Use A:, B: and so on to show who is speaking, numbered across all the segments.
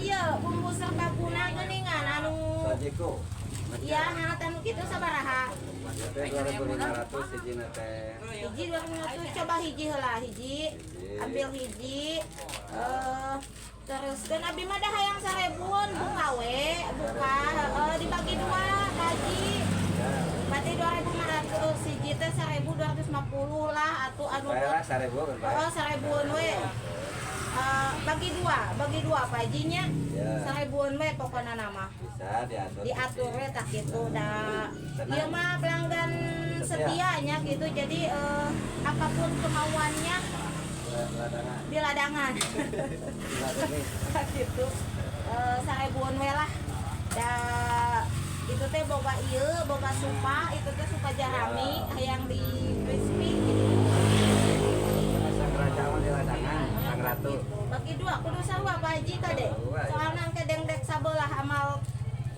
A: ieu bumbu serbaguna geuningan anu
B: Sajiku.
A: Iya, anu kitu sabaraha?
B: Ya teh 2500 hijina teh.
A: Hiji 200, coba hiji heula, hiji. Ambil hiji. Terus dan abi mah dah hayang 1000-an buka we, buka heeh dibagi dua Pak Haji.
B: Ya.
A: Berarti 2500 hiji teh 1250 lah atuh anu
B: Bayar lah 1000 kan, Pak.
A: Oh, 1000-an we. Bagi dua Pak Hajinya.
B: Ya.
A: 1000-an we pokona nama.
B: Bisa diatur.
A: Diatur we tak gitu dah.
B: Tenang.
A: Ieu mah pelanggan setianya gitu. Jadi apapun kemauannya
B: Ladangan.
A: di ladangan.
B: Ladangan.
A: Gitu. 1000-an we lah. Da itu teh boga ieu, boga supa, itu teh supa jarami hayang di crispy gitu.
B: Sang raja mah di ladangan, sang ratu.
A: Gitu. Bagi dua kudu sarua Pak Haji kade.
B: Sarua, ya.
A: Soalna engke dengdek sabelah amal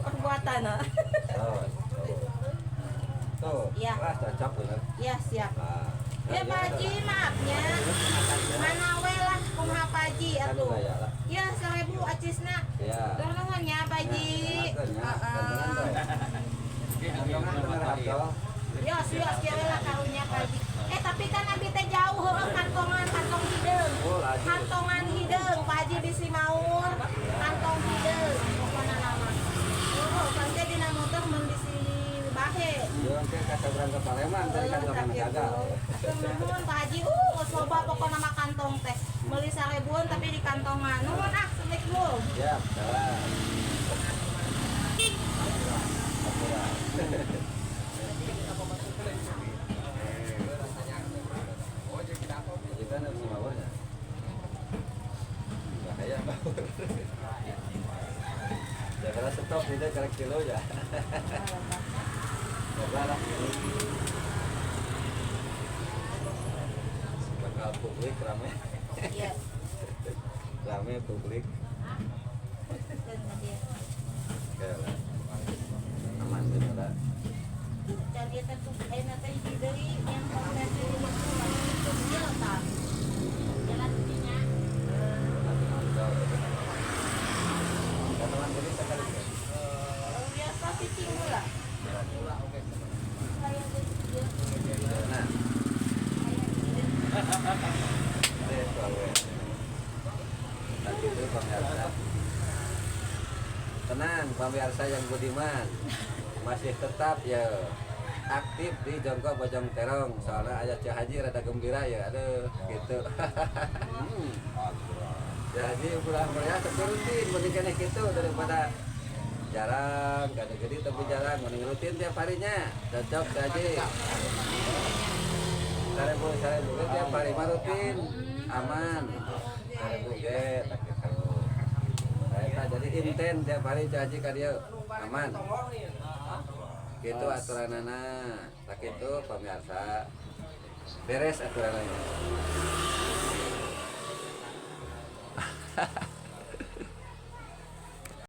A: perbuatan.
B: Oh, tuh. Tuh.
A: Iya.
B: Wah, cocok bener.
A: Ya, siap.
B: Nah,
A: Ya Pak Haji, maafnya. Mana we lah kumaha Pak Haji atuh. Ya 1000 acisna.
B: Ya.
A: Tur nuhun nya Pak Haji. Heeh. Ya, siap kieu lah karunya Pak Haji. Tapi kan abi teh jauh heueuh kantongan kantong hideung.
B: Oh, laju.
A: Kantongan hideung Pak Haji bisi maur. Kantong hideung pokona nama. Oh, kan teh dina motor mun bisi bahe.
B: Yo engke kasabrang ke Palembang tadi kan
A: Heeh,
B: kamu
A: gitu.
B: gagal.
A: Atuh nuhun Pak Haji, geus loba pokona mah kantong teh. Meuli 1000-an tapi di kantongan. Nuhun ah, Assalamualaikum.
B: Siap, salam. Kita harus mawurnya. Bahaya mawur. Jangan stop tidak karek kilo ya. Coba lah. Bakal publik rame.
A: Iya.
B: Rame publik. Oke lah. Aman gitu lah.
A: Dan dia teh tuh ayeuna teh hiji deui yang konversi itu ieu tah. Jalan dinya.
B: Kantongan jadi sekali.
A: Biasa cicing heula. Hayang geus ieu.
B: Nah,
A: Hayang
B: itu awe. Nah, gitu pemirsa. Tenang pemirsa yang budiman, masih tetap ya aktif di Jongkok Bojong Terong. Soalnya ayah Ceu Haji rada gembira ya, aduh gitu. Ceu Haji ulah meriah tapi rutin, mending keneh gitu daripada jarang, kada gede tapi jarang, mending rutin tiap harinya. Cocok Ceu Haji. 1000 1000 ge tiap hari mah rutin, aman. 1000 ge tak gitu. Eta jadi inten tiap hari Ceu Haji ka dieu, aman. Gitu aturanana. Tak itu pemirsa. Beres aturannya.